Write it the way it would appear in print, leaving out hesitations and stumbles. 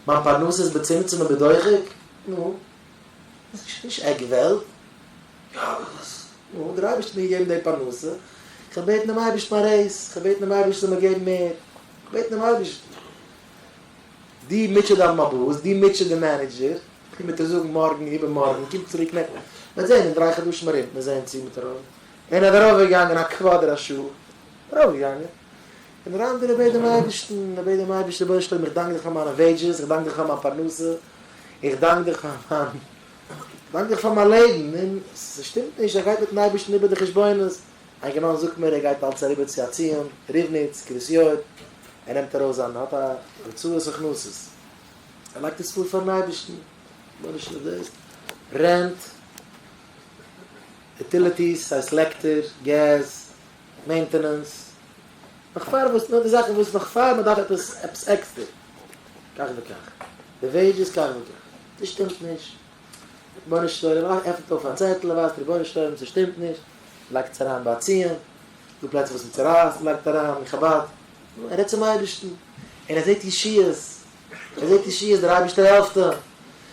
מיין פרנסה איז בצמצום ובדוחק, נו, ס'איז נישט עק וועלט, יא אבער וואס, נו, דער אייבערשטער האט מיר געגעבן די פרנסה, איך וועל בעטן דעם אייבערשטן א raise, איך וועל בעטן דעם אייבערשטן זאל מיר געבן מער, איך בעט דעם אייבערשטן. דו מוטשע דיין באס, דו מוטשע די manager, דו מיט איר זאגן מארגן, איבערמארגן, קום צוריק נעקסט, מ'וועט זען אין דריי חדשים ארום, מיר זען צו מ'וועט ארויף, און ער איז ארויפגעגאנגען א quarter א שעה, ארויפגעגאנגען, און דער אנדערער בעט דעם אייבערשטן, ער בעט דעם אייבערשטן, רבונו של עולם איך דאנק דיך פאר מיינע wages, איך דאנק דיך פאר מיין פרנסה, איך דאנק דיך פאר מיין, איך דאנק דיך פאר מיין לעבן, און ס'שטימט נישט, ער גייט מיטן אייבערשטן איבער די חשבונות, א אינגערמאן זאגט מיר ער גייט אלץ אריבער צו א ציון, ריבניץ, קרית יואל, ער נעמט ארויס זיין, האט א הוצאות הכנסות, ער לייגט עס פאר פארן אייבערשטן, רבונו של עולם דאס, rent, utilities, ס'הייסט לעקטער, געז, maintenance, נאך פאר וואס, נאר די זאכן וואס נאך פאר מען דארף עפעס עפעס עקסטער, כך וכך, די wages כך וכך, דאס שטימט נישט, רבונו של עולם, עפנט אויף א צעטל, ער ווייזט רבונו של עולם ס'שטימט נישט, לייגט עס אריין ביי א ציון, דא פלעצער וואס מ'צורייסט, מ'לייגט אריין אין חבד, נו, ער רעדט צום אייבערשטן, און ער זעט ישועות, ער זעט ישועות, דער אייבערשטער העלפט אים.